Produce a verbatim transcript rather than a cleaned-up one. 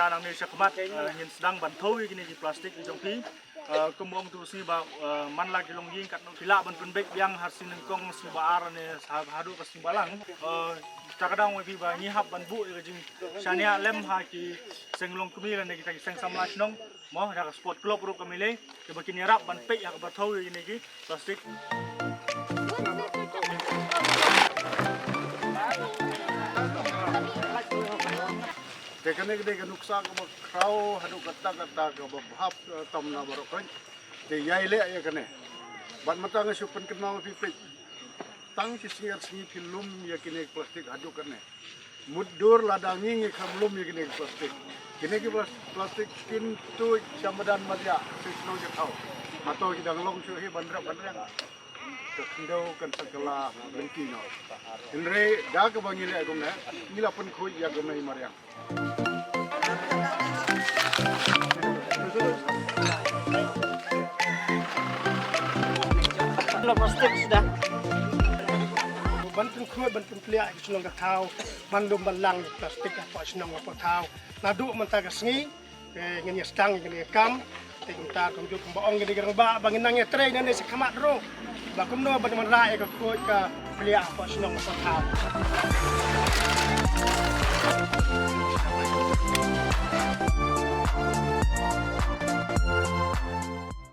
Nangne shakhmat, eh, ngin sdang ban thew ïa kine ki plastik ki jong phi. Eh, kumba ong tu sngi ba, eh, man la ki longïing katno ki lah ban pynbeit biang ha sngi nyngkong, sngi ba ar ne sa haduh ka sngi ba lang. Eh, ta ka dang wi phi ba ngi hap ban buh ïa ka jingshaniah lem ha ki seng longkmie lane kita ki seng samla shnong. Mo, da ka sport club ruh ka mele, te ba kin ïarap ban peit ïa ka ba thew ïa kine ki plastik. Te kane ka dei ka nuksa kaba khraw haduh katta katta kaba bhap, eh, tam na baroh khoit. Te ïai leh ïa kane. Bad mynta nga shu pynkynmaw phi peit. Tang shi sngi ar sngi phi lum ïa kine ki plastik haduh kane. Mutdur lada ngi ngi khlem lum ïa kine ki plastik. Kine ki plas-, plastik kin tuid sha madan Madiah, sha shnong Jathaw. Hato ki dang long shuh hi ban rep ban riang. Ka khyndew kan sa kylla lynti noh. Hynrei da kaba ngi leh kumne, ngi la pynkhuid ïa ka mei mariang. Plastik suda. Ban pynkhuid, ban pynpliah ïa ka shnong ka thaw, ban lum ban lang plastik hapoh shnong hapoh thaw. Naduh mynta ka sngi, eh, ngin ïa sdang ïa kane ka kam. Te kumta kumjuh kumba ong kine ki rangbah ba ngin nang ïatrei nangne shakhmat ruh. Ba kumno ban wanrah ïa ka khuid ka pliah hapoh shnong hapoh thaw.